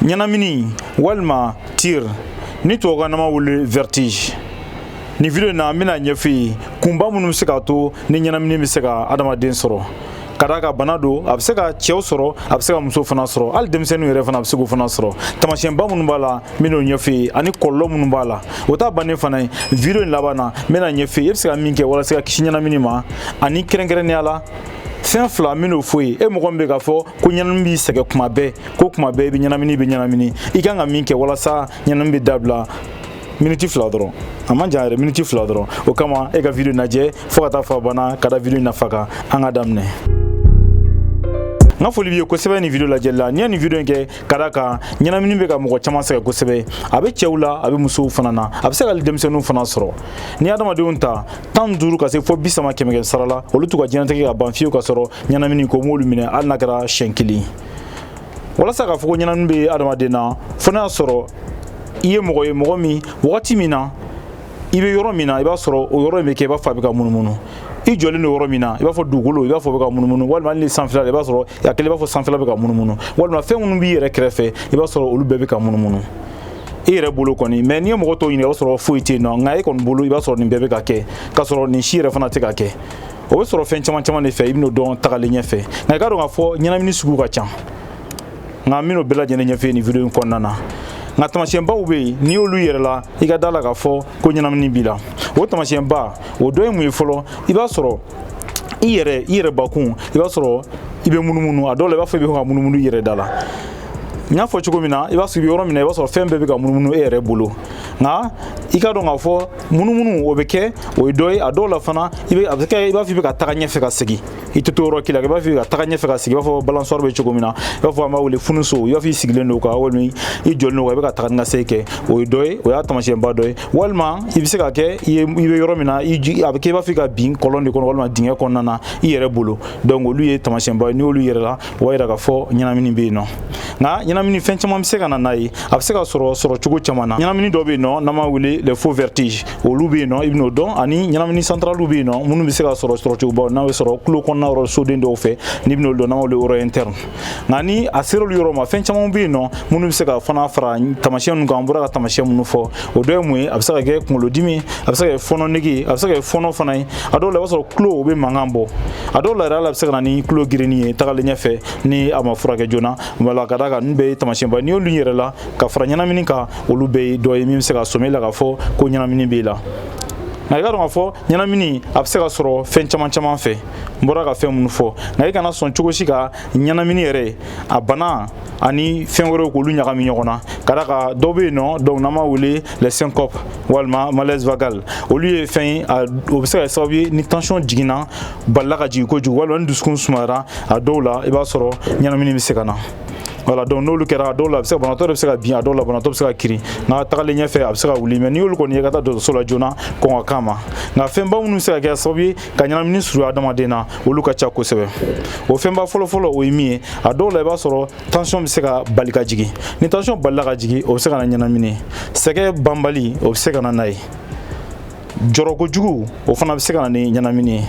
Ɲɛnamini walima tir ni tubabukan na wele vertige. Nin video in na, n bɛna ɲɛfɔ i ye kunba minnu bɛ se k'a to ni ɲɛnamini bɛ se ka adamaden sɔrɔ. Ka d'a kan bana don, a bɛ se ka cɛw sɔrɔ, a bɛ se ka muso fana sɔrɔ, hali denmisɛnninw yɛrɛ fana a bɛ se k'o fana sɔrɔ. Taamasiyɛnba minnu b'a la, n bɛn'o ɲɛfɔ i ye, ani kɔlɔlɔ minnu b'a la. O t'a bannen fana ye. Video in laban na, n bɛna ɲɛfɔ i ye e bɛ se ka min kɛ walasa ka kisi ɲɛnamini ma, ani kɛrɛnkɛrɛnnenya la fɛn fila min n'o fɔ ye. E mɔgɔ min bɛ k'a fɔ ko ɲɛnamini b'i sɛgɛn kuma bɛɛ, ko kuma bɛɛ i bɛ ɲɛnamini, i bɛ ɲɛnamini, i kan ka min kɛ walasa ɲɛnamini bɛ dabila miniti 2 dɔrɔn, a man jan yɛrɛ, miniti 2 dɔrɔn. O kama, e ka video lajɛ fo ka taa fɔ a banna, ka da video nafa kan. An ka daminɛ. N ka foli b'i ye kosɛbɛ nin video lajɛli la. N'i ye nin video in kɛ, ka da kan ɲɛnamini bɛ ka mɔgɔ caman sɛgɛn kosɛbɛ. A bɛ cɛw la, a bɛ musow fana na, a bɛ se ka hali denmisɛnninw fana sɔrɔ. Ni adamadenw ta 15 ka se fɔ 30, kɛmɛ kɛmɛ sara la, olu t'u ka diɲɛlatigɛ ka ban fiyewu ka sɔrɔ ɲɛnamini ko m'olu minɛ, hali n'a kɛra siɲɛ kelen. Walasa k'a fɔ ko ɲɛnamini bɛ adamaden na, fo n'a y'a sɔrɔ i ye mɔgɔ ye, mɔgɔ min wagati min na i bɛ yɔrɔ min na, i b'a sɔrɔ o yɔrɔ in bɛ kɛ i b'a fɔ a bɛ ka munumunu. I jɔlen don yɔrɔ min na, i b'a fɔ dugukolo, i b'a fɔ o bɛ ka munumunu, walima hali ni sanfɛla, i b'a sɔrɔ a kɛlen i b'a fɔ sanfɛla bɛ ka munumunu, walima fɛn minnu b'i yɛrɛ kɛrɛfɛ, i b'a sɔrɔ olu bɛɛ bɛ ka munumunu i yɛrɛ bolo kɔni. Mɛ n'i ye mɔgɔ tɔw ɲininka, i b'a sɔrɔ foyi tɛ yen nɔ, nka e kɔni bolo, i b'a sɔrɔ nin bɛɛ bɛ ka kɛ, k'a sɔrɔ nin si yɛrɛ fana tɛ ka kɛ. O bɛ sɔrɔ fɛn caman caman de fɛ, i bɛn'o dɔn tagalen ɲɛfɛ. Nka i k'a dɔn k'a fɔ ɲɛnamini sugu ka ca, nka n bɛn'o bɛɛ lajɛlen ɲɛfɔ nin video in kɔnɔna na. Nka tamasiyɛnbaw bɛ yen, n'i y'olu yɛrɛ la, i ka da la k'a fɔ ko ɲɛnamini b'i la. O tamasiyɛnba o dɔ ye mun ye? Fɔlɔ, i b'a sɔrɔ i yɛrɛ bakun, i b'a sɔrɔ i bɛ munumunu. A dɔw la, i b'a fɔ i bɛ ka munumunu i yɛrɛ da la. N y'a fɔ cogo min na, i b'a sɔrɔ i bɛ yɔrɔ min na, i b'a sɔrɔ fɛn bɛɛ bɛ ka munumunu e yɛrɛ bolo. Nka i ka dɔn k'a fɔ munumunu o bɛ kɛ, o ye dɔ ye. A dɔw la fana, i bɛ a bɛ kɛ i b'a fɔ i bɛ ka taga ɲɛfɛ ka segin, i tɛ to yɔrɔ kelen. I b'a fɔ i ka taga ɲɛfɛ ka segin, i b'a fɔ balançoire bɛ cogo min na, i b'a fɔ an b'a wele funuso, i b'a fɔ i sigilen don kan walima i jɔlen don kan, i bɛ ka taga ni ka segin kɛ. O ye dɔ ye, o y'a taamasiyɛnba dɔ ye. Walima i bɛ se ka kɛ i ye, i bɛ yɔrɔ min na, i a bɛ kɛ i b'a fɔ i ka bin kɔlɔn de kɔnɔ walima dingɛ kɔnɔna na i yɛrɛ bolo. Donc olu ye taamasiyɛnba ye. N'i y'olu yɛrɛ la, o b'a yira k'a fɔ ɲɛnamini bɛ yen nɔ. Nka ɲɛnamini, fɛn caman bɛ se ka na n'a ye, a bɛ se ka sɔrɔ cogo caman na. Ɲɛnamini dɔ bɛ yen nɔ n'an b'a wele les faux vertiges, olu bɛ yen nɔ, i bɛ n'o dɔn. Ani ɲɛnamini centrale bɛ yen nɔ, minnu bɛ se ka sɔrɔ cogobaw n'a bɛ sɔrɔ tulo kɔnɔna yɔrɔ soden dɔw fɛ, n'i bɛ n'olu dɔn, n'an b'a wele oreille interne. Nka ni a sera olu yɔrɔ ma, fɛn caman bɛ yen nɔ minnu bɛ se ka fana fara taamasiyɛn ninnu kan. An bɔra ka taamasiyɛn minnu fɔ, o dɔ ye mun ye? A bɛ se ka kɛ kunkolodimi, a bɛ se ka kɛ fɔnɔ nege, a bɛ se ka kɛ fɔnɔ fana ye. A dɔw la, i b'a sɔrɔ tulo o bɛ mankan bɔ. A dɔw la yɛrɛ, hali a bɛ se ka na ni tulo girinni ye tagalen ɲɛfɛ ni a ma furakɛ joona. Wala ka d'a kan ninnu bɛɛ ye taamasiyɛnba. N'i y'olu yɛrɛ la ka fara ɲɛnamini kan, olu bɛɛ ye dɔ ye min bɛ se ka sɔmi i la k'a fɔ ko ɲɛnamini b'i la. Nka i ka dɔn k'a fɔ ɲɛnamini a bɛ se ka sɔrɔ fɛn caman caman fɛ, n bɔra ka fɛn minnu fɔ. Nka i kana sɔn cogo si ka ɲɛnamini yɛrɛ a bana ani fɛn wɛrɛw k'olu ɲagami ɲɔgɔn na. Ka d'a kan dɔw bɛ yen nɔ, donc n'an b'a wele les syncopes walima malaise vagal, olu ye fɛn ye, o bɛ se ka kɛ sababu ye ni tension jiginna, balila ka jigin kojugu, walima ni dusukun sumayara. A dɔw la, i b'a sɔrɔ ɲɛnamini bɛ se ka na. Voilà, donc n'olu kɛra, a dɔw la a bɛ se ka banabaatɔ bɛ se ka bin, a dɔw la banabaatɔ bɛ se ka kirin, nka tagalen ɲɛfɛ a bɛ se ka wuli. Mɛ n'i y'olu kɔni ye, ka taa dɔgɔtɔrɔso la joona, kɔn ka k'a ma. Nka fɛnba minnu bɛ se ka kɛ sababu ye ka ɲɛnamini surunya adamaden na, olu ka ca kosɛbɛ. O fɛnba fɔlɔ-fɔlɔ, o ye min ye, a dɔw la i b'a sɔrɔ tension bɛ se ka bali ka jigin. Ni tension balila ka jigin, o bɛ se ka na ɲɛnamini. Sɛgɛ banbali, o bɛ se ka na n'a ye. Jɔrɔ kojugu, o fana bɛ se ka na ni ɲɛnamini ye.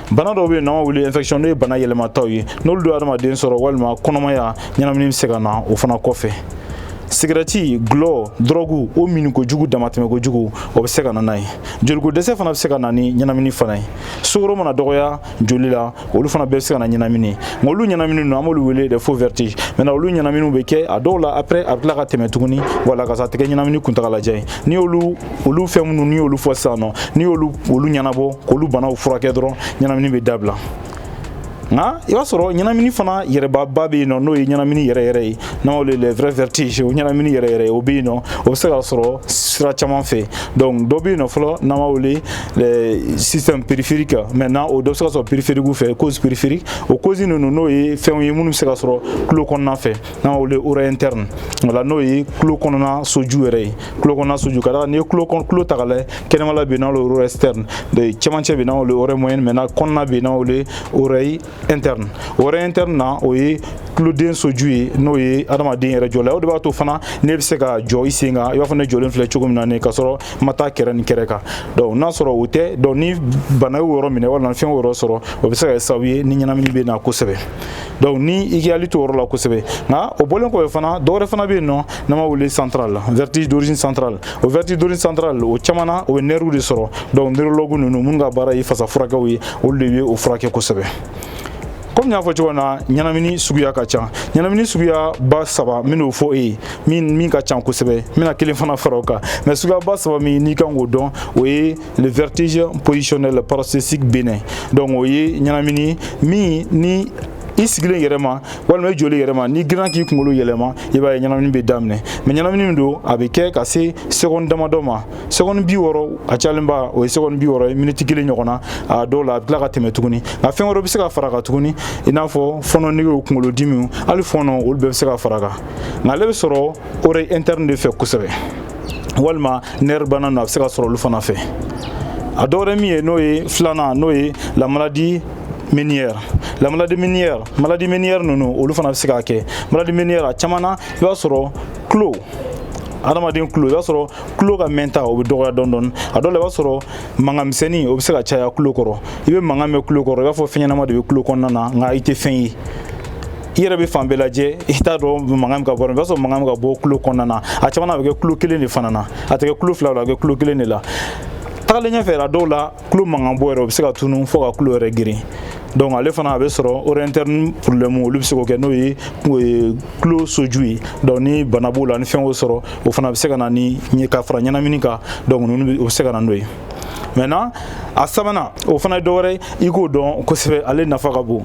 Bana dɔw bɛ yen n'an b'a wele infection, n'o ye bana yɛlɛmataw ye, n'olu don adamaden sɔrɔ walima kɔnɔmaya, ɲɛnamini bɛ se ka na o fana kɔfɛ. Sigɛrɛti, gulɔ, dɔrɔgu, o min kojugu, damatɛmɛ kojugu, o bɛ se ka na n'a ye. Joliko dɛsɛ fana bɛ se ka na ni ɲɛnamini fana ye. Sukaro mana dɔgɔya joli la, olu fana bɛɛ bɛ se ka na ɲɛnamini. Nka olu ɲɛnamini ninnu, an b'olu wele des faux vertiges. Maintenant, olu ɲɛnaminiw bɛ kɛ a dɔw la, après a bɛ tila ka tɛmɛ tuguni. Wala ka sɔrɔ a tɛ kɛ ɲɛnamini kuntagalajan ye. N'i y'olu olu fɛn minnu, n'i y'olu fɔ sisan nɔ, n'i y'olu olu ɲɛnabɔ k'olu banaw furakɛ dɔrɔn, ɲɛnamini bɛ dabila. Nka i b'a sɔrɔ ɲɛnamini fana yɛrɛbaba bɛ yen nɔ, n'o ye ɲɛnamini yɛrɛ yɛrɛ ye, n'an b'o wele les vrais vertiges. O ɲɛnamini yɛrɛ yɛrɛ, o bɛ yen nɔ, o bɛ se ka sɔrɔ sira caman fɛ. Donc dɔ bɛ yen nɔ fɔlɔ n'an b'a wele les systèmes périphériques. Maintenant, o dɔ bɛ se ka sɔrɔ périphérique fɛ, cause périphérique. O cause ninnu, n'o ye fɛnw ye minnu bɛ se ka sɔrɔ tulo kɔnɔna fɛ, n'an b'a wele oreille interne. Wala n'o ye tulo kɔnɔna soju yɛrɛ ye, tulo kɔnɔna soju. Ka d'a kan n'i ye tulo ta k'a lajɛ, kɛnɛmala bɛ yen n'an wele oreille externe, cɛmancɛ bɛ yen n'an wele oreille moyenne, maintenant kɔnɔna bɛ yen n'an wele oreille interne. Oreille interne na, o ye tuloden soju ye, n'o ye adamaden yɛrɛ jɔ la. O de b'a to fana ne bɛ se ka jɔ i sen kan, i b'a fɔ ne jɔlen filɛ cogo min na, ne ka sɔrɔ n ma taa kɛrɛ ni kɛrɛ kan. Donc n'a sɔrɔ o tɛ, donc ni bana y'o yɔrɔ minɛ walima fɛn y'o yɔrɔ sɔrɔ, o bɛ se ka kɛ sababu ye ni ɲɛnamini bɛ na kosɛbɛ. Donc ni i k'i hakili to o yɔrɔ la kosɛbɛ. Nka o bɔlen kɔfɛ fana, dɔwɛrɛ fana bɛ yen nɔ n'an b'a wele central, vertige d'origine centrale. O vertige d'origine centrale, o caman na, o bɛ nerfs de sɔrɔ. Donc neurologue ninnu, minnu ka baara ye fasa furakɛw ye, olu de bɛ o furakɛ kosɛbɛ. Komi n y'a fɔ cogo min na, ɲɛnamini suguya ka ca. Ɲɛnamini suguya ba saba n bɛn'o fɔ e ye, min ka ca kosɛbɛ. N bɛna kelen fana fara o kan, mais suguya ba saba min n'i kan k'o dɔn, o ye le vertige positionnel paresthésique bénin. Donc o ye ɲɛnamini min ni i sigilen yɛrɛ ma walima i joli yɛrɛ ma, n'i girinna k'i kunkolo yɛlɛma, i b'a ye ɲɛnamini bɛ daminɛ. Mais ɲɛnamini min don, a bɛ kɛ ka se seconde damadɔ ma, seconde 60, a cayalenba o ye seconde 60 ye, miniti kelen ɲɔgɔn na. A dɔw la, a bɛ tila ka tɛmɛ tuguni. Nka fɛn wɛrɛ bɛ se ka fara kan tuguni, i n'a fɔ fɔnɔ negew, kunkolodimiw, hali fɔnɔ, olu bɛɛ bɛ se ka fara kan. Nka ale bɛ sɔrɔ oreille interne de fɛ kosɛbɛ, walima nerf bana ninnu, a bɛ se ka sɔrɔ olu fana fɛ. A dɔ wɛrɛ min ye, n'o ye filanan, n'o ye la maladie Ménière. La maladie Ménière, maladie Ménière ninnu, olu fana bɛ se k'a kɛ. Maladie Ménière, a caman na, i b'a sɔrɔ tulo, adamaden tulo, i b'a sɔrɔ tulo ka mɛnta, o bɛ dɔgɔya dɔɔni dɔɔni. A dɔw la, i b'a sɔrɔ mankan misɛnnin, o bɛ se ka caya tulo kɔrɔ. I bɛ mankan mɛn tulo kɔrɔ, i b'a fɔ fɛn ɲɛnama de bɛ tulo kɔnɔna na, nka i tɛ fɛn ye. I yɛrɛ bɛ fan bɛɛ lajɛ, i t'a dɔn mankan min ka bɔ. I b'a sɔrɔ mankan min ka bɔ tulo kɔnɔna na, a caman na, a bɛ kɛ tulo kelen de fana na. A tɛ kɛ tulo fila la, a bɛ kɛ tulo kelen de la. Tagalen ɲɛfɛ, a dɔw la, tulo mankan bɔ yɛrɛ, o bɛ se ka tunu fo ka tulo yɛrɛ geren. Donc ale fana, a bɛ sɔrɔ oreille interne problème, olu bɛ se k'o kɛ, n'o ye tulo soju ye. Donc ni bana b'o la, ni fɛn y'o sɔrɔ, o fana bɛ se ka na ni ka fara ɲɛnamini kan. Donc ninnu, o bɛ se ka na n'o ye. Maintenant, a sabanan, o fana ye dɔ wɛrɛ ye, i k'o dɔn kosɛbɛ, ale nafa ka bon,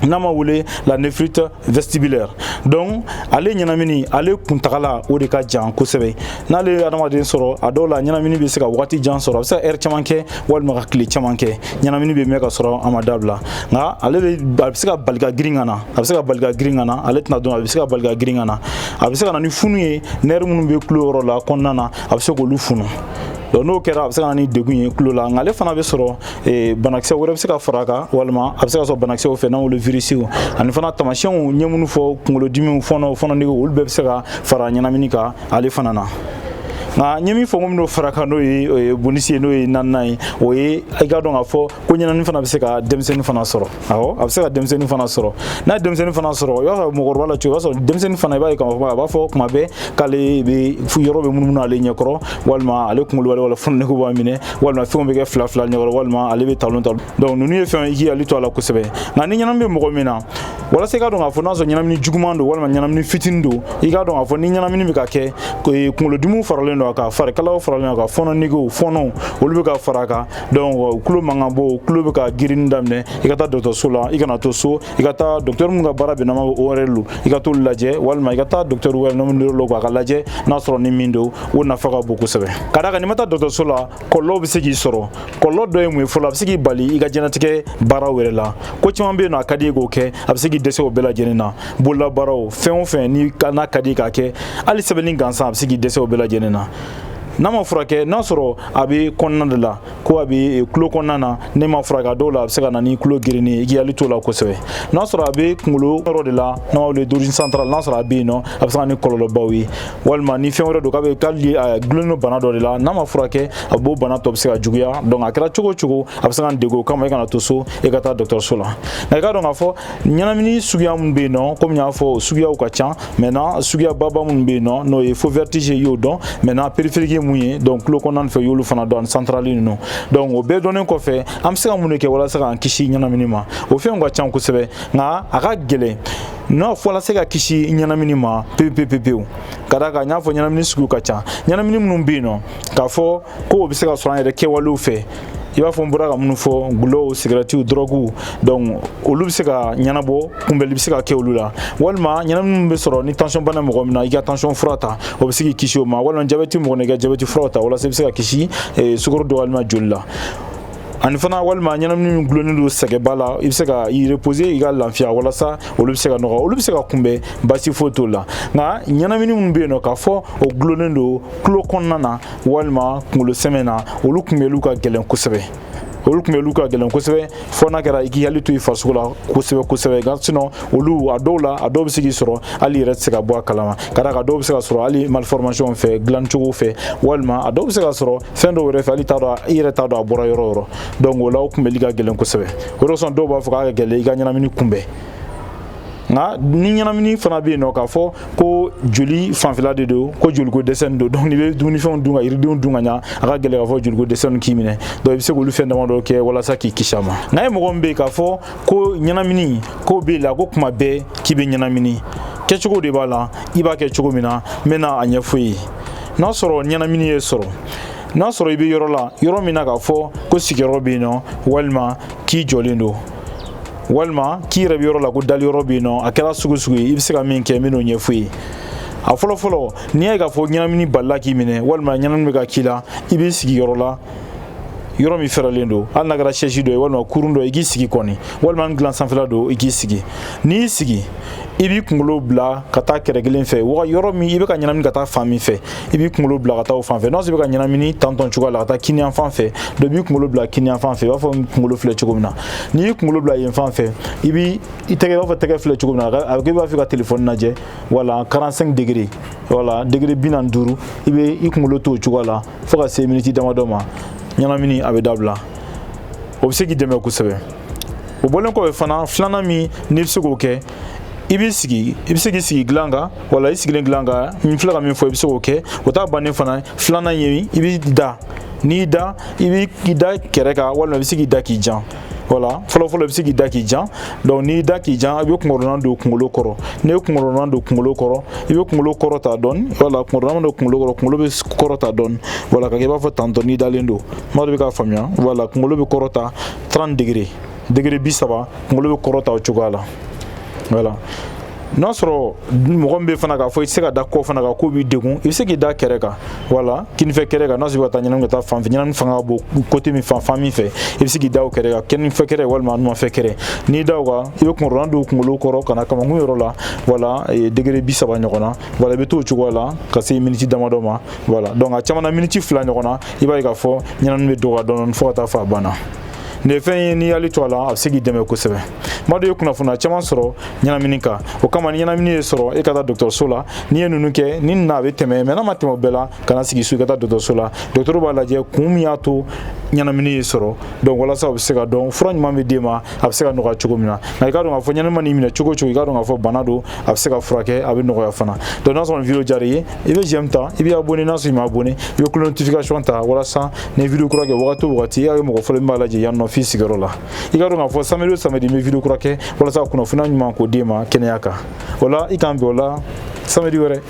n'a ma wele la névrite vestibulaire. Donc ale ɲɛnamini, ale kuntagala, o de ka jan kosɛbɛ. N'ale ye adamaden sɔrɔ, a dɔw la, ɲɛnamini bɛ se ka wagati jan sɔrɔ, a bɛ se ka heure caman kɛ walima ka tile caman kɛ. Ɲɛnamini bɛ mɛn ka sɔrɔ a ma dabila. Nka ale bɛ, a bɛ se ka bali ka girin ka na, a bɛ se ka bali ka girin ka na. Ale tɛna dɔn, a bɛ se ka bali ka girin ka na. A bɛ se ka na ni funu ye, nerf minnu bɛ tulo yɔrɔ la kɔnɔna na, a bɛ se k'olu funu. Donc n'o kɛra, a bɛ se ka na ni degun ye tulo la. Nka ale fana bɛ sɔrɔ, banakisɛ wɛrɛ bɛ se ka fara a kan, walima a bɛ se ka sɔrɔ banakisɛw fɛ, n'an wele virisiw. Ani fana, tamasiyɛnw n ye minnu fɔ, kunkolodimiw, fɔnɔ, fɔnɔnegew, olu bɛɛ bɛ se ka fara ɲɛnamini kan ale fana na. Nka n ye min fɔ, ko min fara kan, n'o ye bonus ye, n'o ye naaninan ye, o ye i ka dɔn k'a fɔ ko ɲɛnamini fana bɛ se ka denmisɛnnin fana sɔrɔ. Awɔ, a bɛ se ka denmisɛnnin fana sɔrɔ. N'a ye denmisɛnnin fana sɔrɔ, i b'a sɔrɔ mɔgɔkɔrɔba la cogo, i b'a sɔrɔ denmisɛnnin fana, i b'a ye k'a fɔ a b'a fɔ kuma bɛɛ k'ale bɛ yɔrɔ bɛ munumunu ale ɲɛkɔrɔ, walima ale kunkolo b'ale, wala fɔnɔnege b'a minɛ, walima fɛnw bɛ kɛ fila fila ɲɛkɔrɔ, walima ale bɛ talon talon. Donc ninnu ye fɛn ye, i k'i hakili to a la kosɛbɛ. Nka ni ɲɛnamini bɛ mɔgɔ min na, walasa i ka dɔn k'a fɔ n'a sɔrɔ ɲɛnamini juguman don walima ɲɛnamini fitinin don, i k'a dɔn k'a fɔ ni ɲɛnamini bɛ ka kɛ, kunkolodimiw faralen don a kan, farikalaw faralen don a kan, fɔnɔnegew, fɔnɔw, olu bɛ ka fara a kan, donc tulo mankan bɔ, tulo bɛ ka girinni daminɛ, i ka taa dɔgɔtɔrɔso la. I kana to so. I ka taa docteur min ka baara bɛnna ma ORL, i ka t'olu lajɛ, walima i ka taa docteur wɛrɛ n'o neurologue, a ka lajɛ n'a sɔrɔ ni min don. O nafa ka bon kosɛbɛ, ka d'a kan n'i ma taa dɔgɔtɔrɔso la, kɔlɔlɔw bɛ se k'i sɔrɔ. Kɔlɔlɔ dɔ ye mun ye fɔlɔ? A bɛ se k'i bali i ka diɲɛlatigɛ baaraw yɛrɛ la. Ko caman bɛ yen nɔ, a ka di i k'o kɛ, a bɛ se k'i dɛsɛ o bɛɛ lajɛlen na. Bololabaaraw, fɛn o fɛn ni n'a ka di k'a kɛ, hali sɛbɛnni gansan, a bɛ se k'i dɛsɛ o bɛɛ lajɛlen na. N'a ma furakɛ, n'a sɔrɔ a bɛ kɔnɔna de la, ko a bɛ tulo kɔnɔna na, ne ma furakɛ, a dɔw la, a bɛ se ka na ni tulo gerenni ye. I k'i hakili t'o la kosɛbɛ. N'a sɔrɔ a bɛ kunkolo yɔrɔ de la, n'a b'a wele d'origine centrale, n'a sɔrɔ a bɛ yen nɔ, a bɛ se ka na ni kɔlɔlɔbaw ye. Walima ni fɛn wɛrɛ don, k'a bɛ k'ale gulonnen don bana dɔ de la, n'a ma furakɛ, a b'o bana tɔ bɛ se ka juguya. Donc a kɛra cogo o cogo, a bɛ se ka degun. O kama, i kana to so, i ka taa dɔgɔtɔrɔso la. Nka i k'a dɔn k'a fɔ ɲɛnamini suguya minnu bɛ yen nɔ, komi n y'a fɔ, suguyaw ka ca. Maintenant, suguya baba minnu bɛ yen nɔ, n'o ye faux vertige, i y'o dɔn. Maintenant, périphérique ye mun ye? Donc tulo kɔnɔna fɛ, i y'olu fana dɔn, ani centrale ninnu. Donc o bɛɛ dɔnnen kɔfɛ, an bɛ se ka mun de kɛ walasa k'an kisi ɲɛnamini ma? O fɛnw ka ca kosɛbɛ, nka a ka gɛlɛn n'a fɔla se ka kisi ɲɛnamini ma pewu pewu pewu pewu, ka d'a kan n y'a fɔ, ɲɛnamini sugu ka ca. Ɲɛnamini minnu bɛ yen nɔ, k'a fɔ ko o bɛ se ka sɔrɔ an yɛrɛ kɛwalew fɛ, i b'a fɔ n bɔra ka minnu fɔ, gulɔw, sigɛrɛtiw, dɔrɔguw, donc olu bɛ se ka ɲɛnabɔ, kunbɛli bɛ se ka kɛ olu la. Walima ɲɛnamini min bɛ sɔrɔ ni tension bana mɔgɔ min na, i ka tension fura ta, o bɛ se k'i kisi o ma. Walima jabɛti mɔgɔ na, i ka jabɛti furaw ta, walasa i bɛ se ka kisi sukaro dɔgɔyali ma joli la. Ani fana, walima ɲɛnamini min gulonnen don sɛgɛba la, i bɛ se ka i reposer, i ka lafiya, walasa olu bɛ se ka nɔgɔya, olu bɛ se ka kunbɛn, basi foyi t'o la. Nka ɲɛnamini minnu bɛ yen nɔ, k'a fɔ o gulonnen don tulo kɔnɔna na walima kunkolo sɛmɛ na, olu kunbɛliw ka gɛlɛn kosɛbɛ. Olu kunbɛliw ka gɛlɛn kosɛbɛ, fo n'a kɛra i k'i hakili to i farisogo la kosɛbɛ kosɛbɛ. Nka sinon olu, a dɔw la, a dɔw bɛ se k'i sɔrɔ hali i yɛrɛ tɛ se ka bɔ a kalama, ka d'a kan dɔw bɛ se ka sɔrɔ hali malformation fɛ, dilancogo fɛ, walima a dɔw bɛ se ka sɔrɔ fɛn dɔw yɛrɛ fɛ, hali t'a dɔn, i yɛrɛ t'a dɔn a bɔra yɔrɔ o yɔrɔ. Donc o la, o kunbɛli ka gɛlɛn kosɛbɛ. O de kosɔn dɔw b'a fɔ k'a ka gɛlɛn i ka ɲɛnamini kunbɛn. Nka ni ɲɛnamini fana bɛ yen nɔ, k'a fɔ ko joli fanfɛla de don, ko joliko dɛsɛ don, donc n'i bɛ dumunifɛnw dun, ka yiridenw dun ka ɲa, a ka gɛlɛn k'a fɔ joliko dɛsɛ k'i minɛ. Donc i bɛ se k'olu fɛn damadɔ kɛ walasa k'i kisi a ma. Nka ye mɔgɔ min bɛ yen k'a fɔ ko ɲɛnamini k'o b'e la, ko kuma bɛɛ k'i bɛ ɲɛnamini, kɛcogo de b'a la, i b'a kɛ cogo min na, n bɛna a ɲɛfɔ i ye. N'a sɔrɔ ɲɛnamini ye sɔrɔ, n'a sɔrɔ i bɛ yɔrɔ la, yɔrɔ min na k'a fɔ ko sigiyɔrɔ bɛ yen nɔ, walima k'i jɔlen don, walima k'i yɛrɛ bɛ yɔrɔ la ko dali yɔrɔ bɛ yen nɔ, a kɛra sugu sugu ye, i bɛ se ka min kɛ, n bɛ n'o ɲɛfɔ i ye. A fɔlɔ fɔlɔ, n'i y'a ye k'a fɔ ɲɛnamini balila k'i minɛ, walima ɲɛnamini bɛ ka k'i la, i b'i sigi yɔrɔ la, yɔrɔ min fɛrɛlen don, hali n'a kɛra chaise dɔ ye walima kurun dɔ, i k'i sigi kɔni, walima n dilan sanfɛla don, i k'i sigi. N'i y'i sigi, i b'i kunkolo bila ka taa kɛrɛ kelen fɛ, yɔrɔ min i bɛ ka ɲɛnamini ka taa fan min fɛ, i b'i kunkolo bila ka taa o fan fɛ. N'a sɔrɔ i bɛ ka ɲɛnamini tantɔn cogoya la ka taa kini fan fɛ, donc i b'i kunkolo bila kini fan fɛ, i b'a fɔ kunkolo filɛ cogo min na. N'i y'i kunkolo bila yen fan fɛ, i b'i i tɛgɛ, i b'a fɔ tɛgɛ filɛ cogo min na, a bɛ kɛ i b'a fɛ ka telefɔni lajɛ. Voilà, 45 degrés, voilà, degré 45, i bɛ i kunkolo to o cogoya la fo ka se miniti damadɔ ma, ɲɛnamini a bɛ dabila. O bɛ se k'i dɛmɛ kosɛbɛ. O bɔlen kɔfɛ fana, filanan min n'i bɛ se k'o kɛ, i b'i sigi, i bɛ se k'i sigi dilan kan. Wala i sigilen dilan kan, n filɛ ka min fɔ, i bɛ se k'o kɛ. O t'a bannen fana. Filanan ye, i b'i da. N'i y'i da, i b'i da kɛrɛ kan, walima i bɛ se k'i da k'i jan. Voilà, fɔlɔ fɔlɔ, i bɛ se k'i da k'i jan. Donc n'i da k'i jan, i bɛ kunkɔrɔdonnan don kunkolo kɔrɔ. N'i ye kunkɔrɔdonnan don kunkolo kɔrɔ, i bɛ kunkolo kɔrɔ ta dɔɔni. Voilà, kunkɔrɔdonnan don kunkolo kɔrɔ, kunkolo bɛ kɔrɔ ta dɔɔni. Voilà, ka kɛ i b'a fɔ tantɔ n'i dalen don. Maa dɔ bɛ k'a faamuya. Voilà, kunkolo bɛ kɔrɔ ta 30 degrés, degré 30, kunkolo bɛ kɔrɔ ta o cogoya la. Voilà, n'a sɔrɔ mɔgɔ min bɛ fana k'a fɔ i tɛ se ka da kɔ fana kan, k'o b'i degun, i bɛ se k'i da kɛrɛ kan. Voilà, kinifɛ kɛrɛ kan. N'a sɔrɔ i bɛ ka taa ɲɛnamini ka taa fan fɛ, ɲɛnamini fanga ka bon côté min fan, fan min fɛ, i bɛ se k'i da o kɛrɛ kan, kinifɛ kɛrɛ walima numanfɛ kɛrɛ. N'i da o kan, i bɛ kunkɔrɔdonnan don kunkolo kɔrɔ ka na kamankun yɔrɔ la. Voilà, degré 30 ɲɔgɔn na. Voilà, i bɛ to o cogoya la ka se miniti damadɔ ma. Voilà, donc a caman na, miniti 2 ɲɔgɔn na, i b'a ye k'a fɔ ɲɛnamini bɛ dɔgɔya dɔɔni fo ka taa fɔ a banna. Nin ye fɛn ye, n'i y'ale to a la, a bɛ se k'i dɛmɛ kosɛbɛ. Maa dɔ ye kunnafoniya caman sɔrɔ ɲɛnamini kan. O kama, ni ɲɛnamini ye sɔrɔ, e ka taa dɔgɔtɔrɔso la. N'i ye ninnu kɛ, ni nin na, a bɛ tɛmɛ. Mais n'a ma tɛmɛ o bɛɛ la, kana sigi so, i ka taa dɔgɔtɔrɔso la. Dɔgɔtɔrɔ b'a lajɛ kun min y'a to ɲɛnamini ye sɔrɔ. Donc walasa o bɛ se ka dɔn, fura ɲuman bɛ d'e ma, a bɛ se ka nɔgɔya cogo min na. Nka i k'a dɔn k'a fɔ ɲɛnamini man'i minɛ cogo o cogo, i k'a dɔn k'a fɔ bana don, a bɛ se ka furakɛ, a bɛ nɔgɔya fana. Donc n'a sɔrɔ nin vidéo diyara i ye, i bɛ j'aime ta, i bɛ abonné. N'a sɔrɔ i ma abonné, i bɛ cloche notification ta, walasa ni vidéo kura kɛ wagati o wagati, i y'a ye mɔgɔ fɔlɔ min b'a lajɛ yan nɔ f'i sigiyɔrɔ la. I k'a dɔn k'a fɔ samedi o samedi, n bɛ vidéo kura kɛ walasa kunnafoniya ɲuman k'o d'e ma kɛnɛya kan. O la, i k'an bɛn o la samedi wɛrɛ.